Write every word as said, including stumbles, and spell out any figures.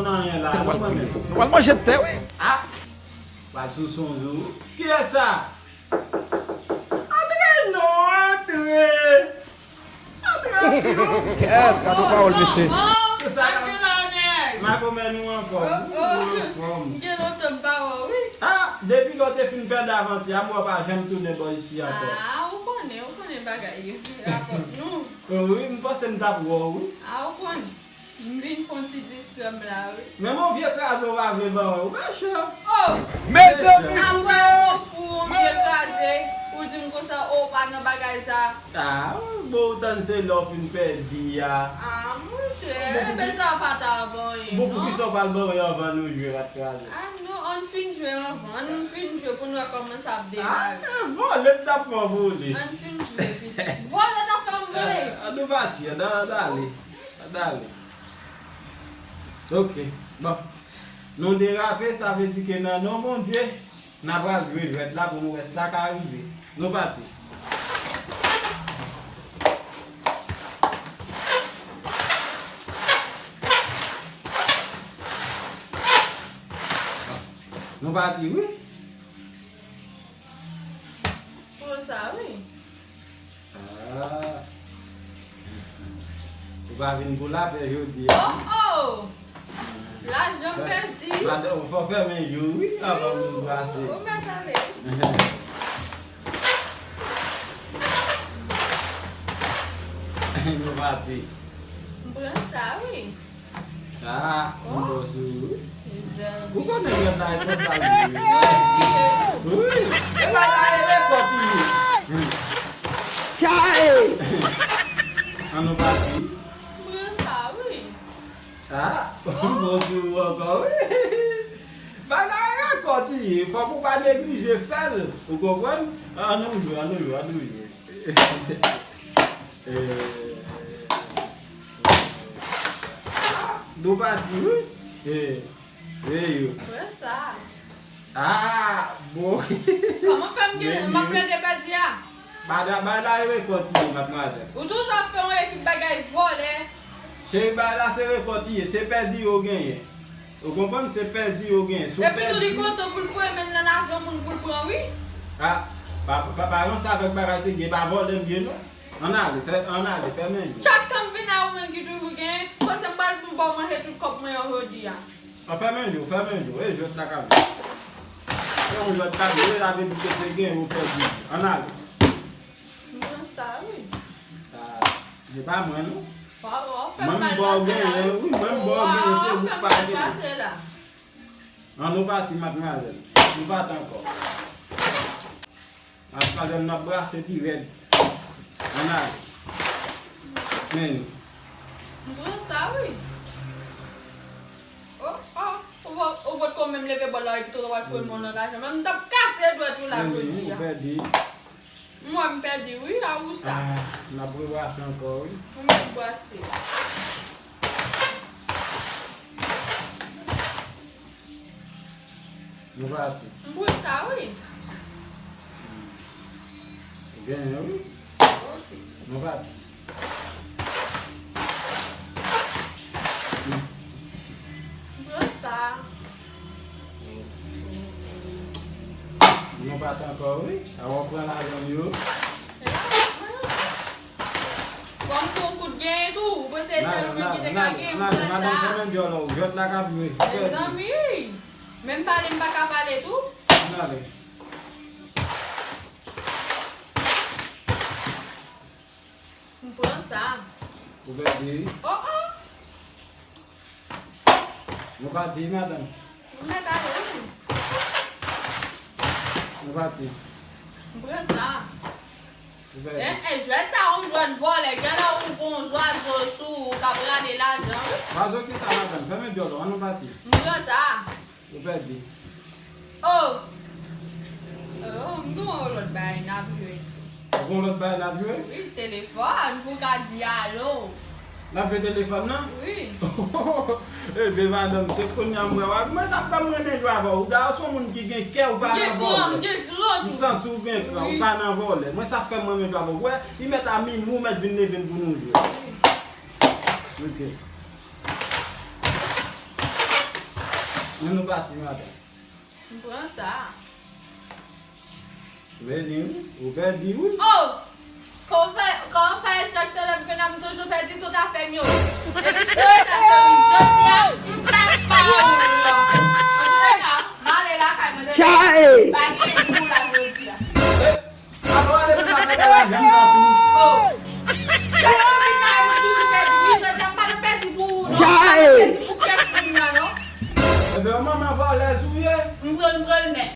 Nan anyen la, nou mwen menm. Nou pral manje tè, wi. Ah! Pral sou son jou. Kiyès sa? Antre non, antre. Antre, antre. Kèt, gade yon pawòl, mesye. Sa, makomè, nou anfòm. Nou anfòm. M gen lontan m pa wè w, wi. Ah, depi lè w te fin pèdi avantyè a, m wè w pa janm tounen bò isi ankò. Ah, ou konnen, ou konnen bagay yo. Rapòt nou. Wi, m panse m t ap wè w, wi. Ah, ou konnen. M vin fè yon ti distrè m la, wi. Men yon vye kraze w pa vle ban mwen, ou mechan. Oh! Mezanmi, apre yon fou, yon vye kraze, ou di m konsa, oh, ou pa nan bagay sa. Ah, bon, ou tann se lè w fin pèdi a. Ah, monchè, men sa pa ta ban anyen, non. Bon, poukisa w pa al ban mwen anvan nou jwe rat kraze? Ah, non, ann fin jwe anvan, ann fin jwe pou n wè kòman sa ap demare. Ah, vòlè m t ap fè w vole. Ann fin jwe, pitit. Vòlè t ap fè m vole. Ah, ann nou pati, ann, ann ale. Ann ale. Ok. Bon. Nou derape, sa vle di ke nan non Bondye, n a pral jwe jwèt la pou nou wè sa ka rive. Nou pati. Nou pati, wi. Pou sa, wi. Ah. Ou pa vin pou lapè jodi a. Oh, oh! Lajan m pèdi. Madanm, fò fèmen je w, wi, avan m vin brase. Ou mèt ale. Nou pati. M pran sa, wi. Ah, m bon sou ou. Ou konnen jwèt la e konsa l ye. Wi. E pa la e rekòt li ye. Chay! An nou pati. M pran sa, wi. Ah, m bon sou ou ankò, wi. Bagay rekòt li ye. Fòk ou pa neglije fè l. Ou konprann? An nou jwe, an nou jwe, an nou jwe. Eh, eh, eh, ah, nou pati, wi. Eh, eh, yo. Frè sa. Ah, bon. Kòman fè m gen, m ap plede pèdi a? Bagay, bagay la e rekòt li ye, madmwazèl. Ou toujou ap fè yon ekip bagay vòlè. Cheri, bagay la se rekòt li ye, se pèdi yo genyen. Ou konprann? Se pèdi yo genyen. Si w pèdi. Epi tou li kontan pou l foure men l nan lajan moun pou l pran, wi. Ah, pa, pa, pa ranse avèk bagay se gen, pa vòlè m ye non. Ann ale, fè, ann ale, fèmen je w. Chak tan m vin a ou menm ki toujou genyen, panse m pral pou m ba w manje tout kòb mwen an jodi a. An fèmen je w, fèmen je w, e jwèt la ka jwe. Se yon jwèt ka jwe, sa vle di ke se genyen ou pèdi. Ann ale. M pran sa, wi. Ah, se pa mwen, non. Mwen m ba w genyen, wi, mwen m ba w genyen, se ou k pa genyen. An nou pati, madmwazèl. Nou pati ankò. Madmwazèl, n ap brase pi rèd. Ann ale. Men. M pran sa, wi. Oh, oh. Ou pot, ou potko menm leve bòl la, epi tou w al foure men w nan lajan. Men m t ap kase dwèt ou la jodi a. Ou pèdi. M wè m pèdi, wi, a ou sa. Ah, n ap rebrase ankò, wi. Ou mèt brase. Nou pati. M pran sa, wi. Ou genyen, wi. Ok. Nou pati. M pran sa. Nou pati ankò, wi. Avan w pran lajan m yo. Fò m fè yon kout genyen tou. Ou panse se sèl ou menm ki te ka genyen pou fè sa? Madanm, fèmen dyòl ou. Jwèt la k ap jwe. Mezanmi! Menm pale m pa ka pale tou. Ann ale. M pran sa. Ou pèdi. Oh, oh! Nou pati, madanm. M mèt ale, wi. Nou pati. M pran sa. Ou pèdi. Eh, eh, jwèt sa, yon jwèt vòlè. Genlè ou gon zwazo sou ou k ap rale lajan, wi. Zwazo ki sa, madanm? Fèmen dyòl ou, ann nou pati. M pran sa. Ou pèdi. Oh! Oh, m gen yon lòt bagay n ap jwe. Ou gen yon lòt bagay n ap jwe? Wi, telefòn, pou w ka di alo. N ap jwe telefòn nan? Wi. Ebyen, madanm, se kounye a m wè w. Mwen sa fè m renmen jwe avè w. Dayè, w se yon moun ki gen kè, ou pa nan vòlè. M gen kran, m gen kran tou. M santi w gen kran, ou pa nan vòlè. Mwen sa fè m renmen jwe avè w. Wè, li mèt a minwi, ou mèt vin leve n pou nou jwe. Wi. Ok. Ann nou pati, madanm. M pran sa. Ou pèdi, wi. Ou pèdi, wi. Oh! Kòman fè, kòman fè chak tan lè m fè nan m toujou pèdi tout afè m yo? Epi si yo ta cheri, jodi a, m pa pa moun nan. Antoulèka, m ale lakay mwen demen. Pa gen pou la jodi a. Apa w ale nan afè de lajan nan tou? Oh! Chak tan m vin lakay mwen toujou pèdi. Wi, jodi a m pa nan pèdi pou ou non. M pa nan pèdi pou pyès moun nan non. Ebyen, manman vòlèz ou ye. M pran, m pran l nèt.